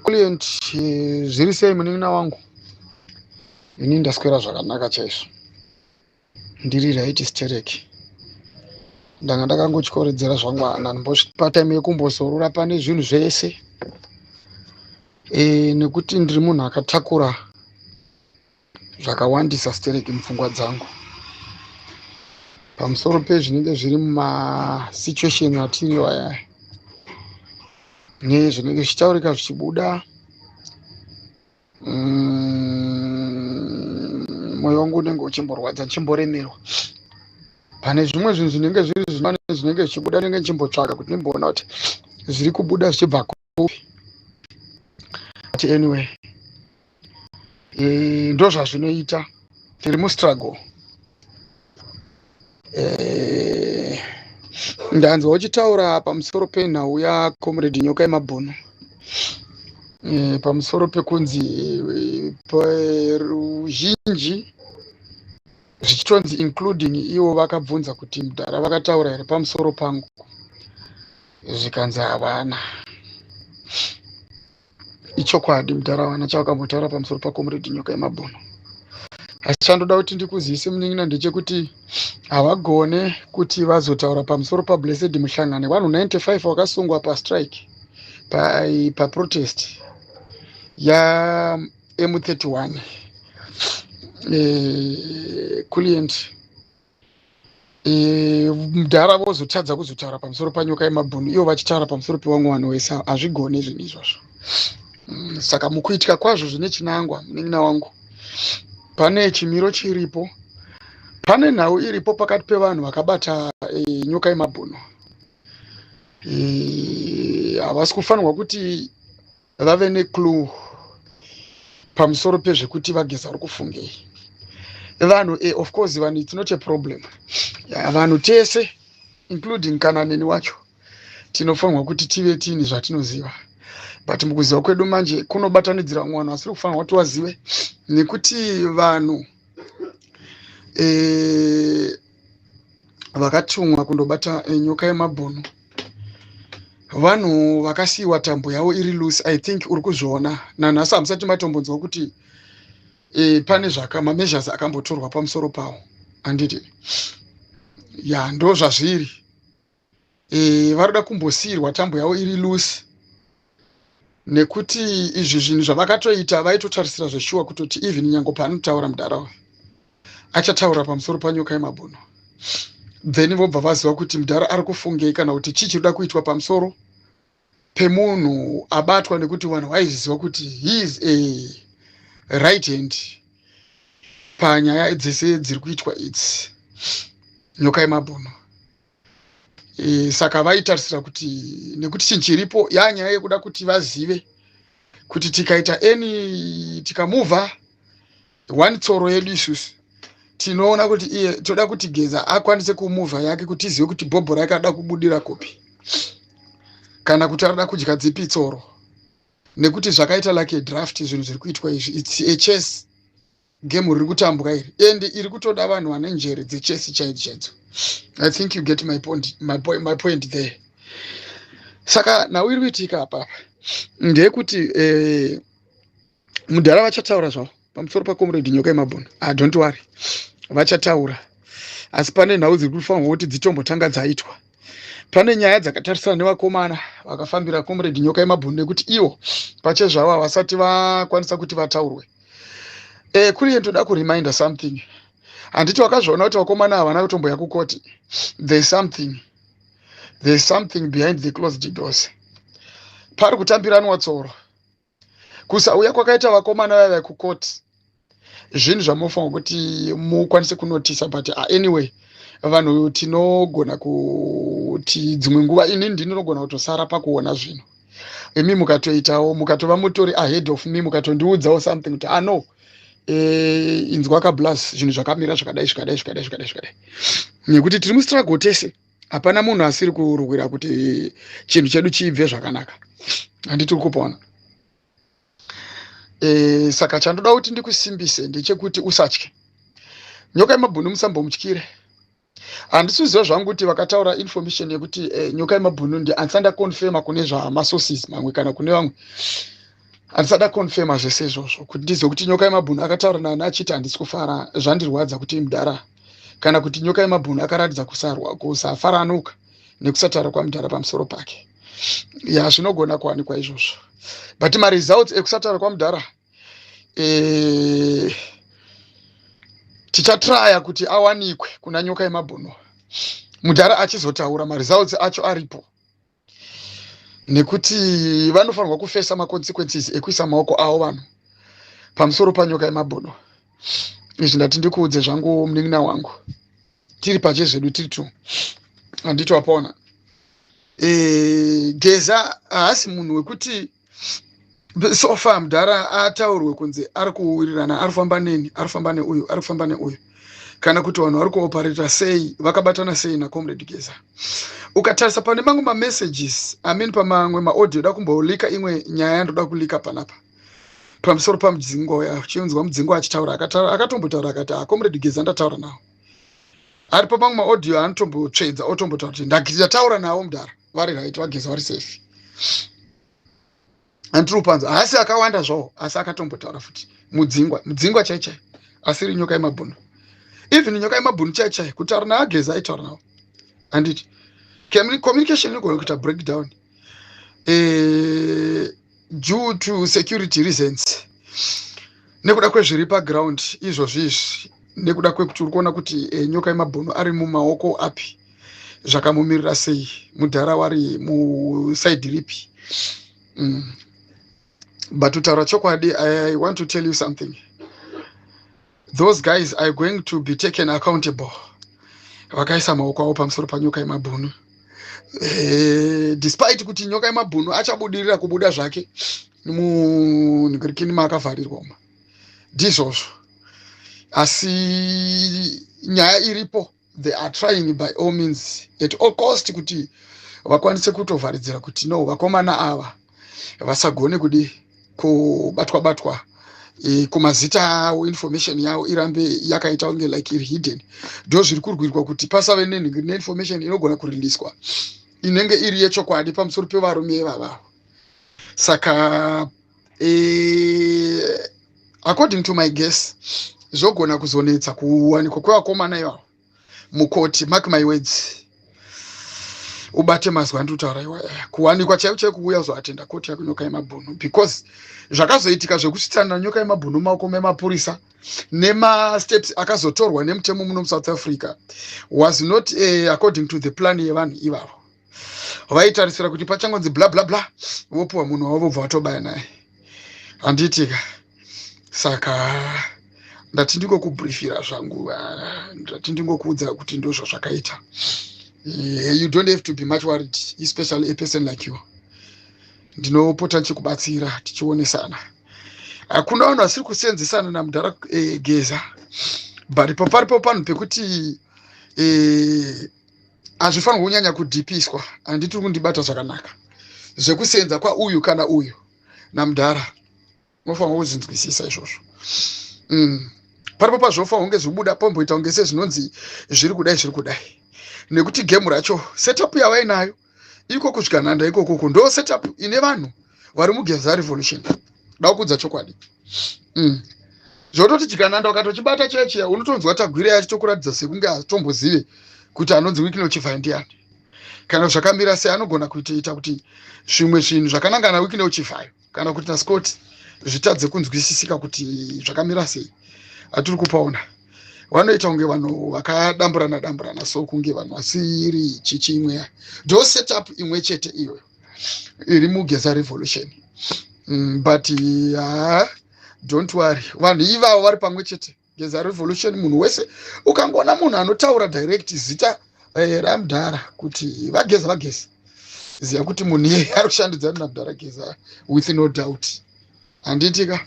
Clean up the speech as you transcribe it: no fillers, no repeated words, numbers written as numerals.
Client, zviri sei, munin'ina wangu? Ini ndaswera zvakanaka chaizvo, ndiri right stereki. Ndanga ndakangotyoredzera zvangu, hana ndimbosvipa time yekumbozorora pane zvinhu zvese, nekuti ndiri munhu akatakura zvakawandisa stereki mupfungwa dzangu pamusoro pezvinenge zviri mumasituation atiri aya, nezvinenge zvichitaurika zvichibuda. Mwoyo wangu unenge uchimborwadza, ndichimboremerwa pane zvimwe zvinhu zvinenge zviri zvimane zvinenge zvichibuda. Ndinenge ndichimbotsvaka kuti ndimboona kuti zviri kubuda zvichibva kupi. But anyway, ndo zvazvinoita, tiri mustruggle. Ndanzwa uchitaura pamusoro penhau yaComrade Nyoka Yemabhunu, pamusoro pekunzi ruzhinji zvichitonzi, including ivo, vakabvunza kuti mudhara vakataura here pamusoro pangu, zvikanzi havana. Ichokwadi, mudhara havana chavakambotaura pamusoro paComrade Nyoka Yemabhunu. Asi chandoda kuti ndikuzivise, munin'ina, ndechekuti havagone kuti vazotaura pamusoro paBlessed Muhlangane, vanhu 95 vakasungwa pastrike, paprotest yaM31. Client, mudhara vozotadza kuzotaura pamusoro paNyoka Yemabhunu, ivo vachitaura pamusoro pevamwe vanhu vese? Hazvigone zvinhu izvozvo. Saka mukuitika kwazvo zvine chinangwa, munin'ina wangu. Pane chimiro chiripo, pane nhau iripo pakati pevanhu vakabata Nyoka Yemabhunu. Havasi kufanirwa kuti vave neclue pamusoro pezvekuti vaGeza vari kufungei. Vanhu, of course vanhu, it's not a problem. Yeah, vanhu tese, including kana neni wacho, tinofanirwa kuti tive tiine zvatinoziva, but mukuziva kwedu manje kunobatanidzira vamwe vanhu vasiri kufanirwa kuti vazive, nekuti vanhu vakatumwa kundobata Nyoka Yemabhunu, vanhu vakasiyiwa tambo yavo iri loose. I think uri kuzviona nanhasi, hamusati matombonzwa kuti pane zvaka mameasures akambotorwa pamusoro pavo, handiti? Ya, ndo zvazviri. Varoda kumbosiyirwa tambo yavo iri loose, nekuti izvi zvinhu zvavakatoita vaitotarisira zveshuwa kutoti even nyange paanotaura mudhara uyu achataura pamusoro paNyoka Yemabhunu, then vobva vaziva kuti mudhara ari kufungei kana kuti chii chiri kuda kuitwa pamusoro pemunhu abatwa, nekuti vanhu vaizviziva kuti he is a right hand panyaya dzese dziri kuitwa idzi, Nyoka Yemabhunu. Saka vaitarisira kuti, nekuti chinhu chiripo yanyaya yekuda kuti vazive kuti tikaita any, tikamuvha one tsoro yedu isusu, tinoona kuti iye toda kuti Geza akwanise kumuvha yake, kuti tizive kuti bhobho rake ada kubudira kupi kana kuti arida kudya dzipi tsoro, nekuti zvakaita like a draft. Zvinhu zviri kuitwa izvi, it's a chess game riri kutambwa iri, and iri kutoda vanhu vane njere dzechess chaidzo chaidzo. I think you get my point, my point there. Saka nhau iri kuitika apapa ndeyekuti mudhara vachataura zvavo pamusoro paComrade Nyoka Yemabhunu. Ah, don't worry, vachataura, asi pane nhau dziri kufanirwa kuti dzitombotanga dzaitwa. Pane nyaya dzakatarisana nevakomana vakafambira Comrade Nyoka Yemabhunu, nekuti ivo pachezvavo havasati vakwanisa kuti vataurwe. Kuri ndoda kureminder something. Handiti wakazviona kuti vakomana havana kutomboya kukoti? There's something, there's something behind the closed doors. Pari kutambiranwa tsoro. Kusauya kwakaita vakomana vaya kukoti, zvinhu zvamunofanira kuti mukwanise kunotisa. But anyway, vanhu tinogona kuti dzimwe nguva ini ndinogona kutosara pakuona zvinhu, imi mukatoitawo, mukatova mutori ahead of me, mukatondiudzawo something kuti, "Ah, no, inzwa kablas, zvinhu zvakamira zvakadai, zvakadai, zvakadai, zvakadai, zvakadai," nekuti tiri mustruggle tese. Hapana munhu asiri kurwira kuti chinhu chedu chiibve zvakanaka, handiti uri kupona? Saka chandoda kuti ndikusimbise ndechekuti usatye Nyoka Yemabhunu, musambomutyire. Handisi kuziva zvangu kuti vakataura information yekuti Nyoka Yemabhunu ndi, handisati ndaconfirma kune zvamasources mamwe kana kune vamwe. Handisada confirma zvese izvozvo kuti ndizive kuti Nyoka Yemabhunu akataura nani achiti handisi kufara, zvandirwadza kuti mudhara, kana kuti Nyoka Yemabhunu akaratidza kusarwa kusafaranuka nekusataura kwamudhara pamusoro pake. Ya, zvinogona kuwanikwa izvozvo, but maresults ekusataura kwamudhara tichatraya kuti awanikwe kuna Nyoka Yemabhunu, mudhara achizotaura maresults acho aripo, nekuti vanofanirwa kufesa maconsequences ekuisa maoko avo vanhu pamusoro paNyoka Yemabhunu. Izvi ndati ndikuudze zvangu, munin'ina wangu, tiri pachezvedu, tiri tu, handiti wapaona? Geza haasi munhu wekuti so far mudhara ataurwe kunzi ari kuwirirana, ari kufamba neni, ari kufamba neuyu, ari kufamba neuyu, kana kuti vanhu vari kuoperata sei, vakabatana sei nacomrade Geza. Ukatarisa pane mamwe mamessages, I mean, pamamwe maaudio, da kumbolika imwe nyaya yandoda kulika panapa pamusoro paMudzingwa. Uchinzwa Mudzingwa achitaura, akatombotaura akati, "Comrade Geza ndataura nawo." Ari pamamwe maaudio anotombotsvedza, otombotaura kuti ndataura navo mudhara, vari right, vaGeza vari safe. Handiri kupanza, haasi akawanda zvawo, asi akatombotaura futi Mudzingwa, Mudzingwa chai chai, asiri Nyoka Yemabhunu. Even Nyoka Yemabhunu chai chai kutaura naageza, aitaura navo, handiti? Communication inogona kuita breakdown due to security reasons, nekuda kwezviri paground izvozvi izvi, nekuda kwekuti uri kuona kuti Nyoka Yemabhunu ari mumaoko api, zvakamumirira sei, mudhara wari muside ripi. But kutaura chokwadi, I want to tell you something: those guys are going to be taken accountable vakaisa maoko avo pamusoro paNyoka Yemabhunu, despite kuti Nyoka Yemabhunu achabudirira kubuda zvake munhingirikini maakavharirwa uma, ndizvozvo, asi nyaya iripo, they are trying by all means, at all cost, kuti vakwanise kutovharidzira kuti no, vakomana ava vasagone kudi kubatwa batwa kumazita avo, information yavo irambe yakaita kunge like iri hidden. Ndo zviri kurwirwa kuti pasave neinformation inogona kuriliswa inenge iri yechokwadi pamusoro pevarume ivavavo. Saka according to my guess, zvogona kuzonetsa kuwanikwa kwevakomana ivavo mukoti. Mark my words, ubate mazwi andikutaura iwaya, kuwanikwa chaiko chaiko kuuya kuzoatenda koti yakuNyoka Yemabhunu, because zvakazoitika zvekusvitsana Nyoka Yemabhunu maoko memapurisa nemasteps akazotorwa nemutemo muno muSouth Africa was not according to the plan yevanhu ivavo. Vaitarisira kuti pachangonzi bla bla bla, vopiwa munhu wavo, vobva vatobaya naye, handiitika? Saka ndati ndingokubriefira zvangu, ndati ndingokuudza kuti ndo zvazvakaita. You don't have to be much worried, especially a person like you. Ndinopota ndichikubatsira, tichionesana. Hakuna vanhu vasiri kusenzesana namudhara Geza, but paripo panhu pekuti hazvifanirwi kunyanya kudhipiswa. Handiti uri kundibata zvakanaka? Zvekusenza kwauyu kana uyu namudhara, unofanirwa kuzvinzwisisa izvozvo. Paripo pazvofanirwa kunge zvibuda, pomboita kunge sezvinonzi zviri kudai, zviri kudai, nekuti gemu racho, setup yavainayo iko kusvika ikokoko, ndo setup ine vanhu vari muGeza Revolution. Da kuudza chokwadi. Zvototi chigananda ukatochibata chiya chiya, unotonzwa Tagwirei achitokuratidza sekunge atombozive kuti anonzi Wicknell Chivayo ndiani kana zvakamira sei. Anogona kuitoita kuti zvimwe zvinhu zvakanangana Wicknell Chivayo kana kuti naScott zvitadze kunzwisisika kuti zvakamira sei. Hatiri kupaona vanoita kunge vanhu vakadamburana damburana, so kunge vanhu vasiri chichimwe. Ndo setup imwe chete iyoyo iri muGeza Revolution. But don't worry, vanhu ivavo vari pamwe chete, Geza Revolution. Munhu wese ukangoona munhu anotaura direct zita ramudhara kuti vaGeza, vaGeza, ziva kuti munhu iyeye ari kushandidzana namudhara Geza with no doubt, handitika?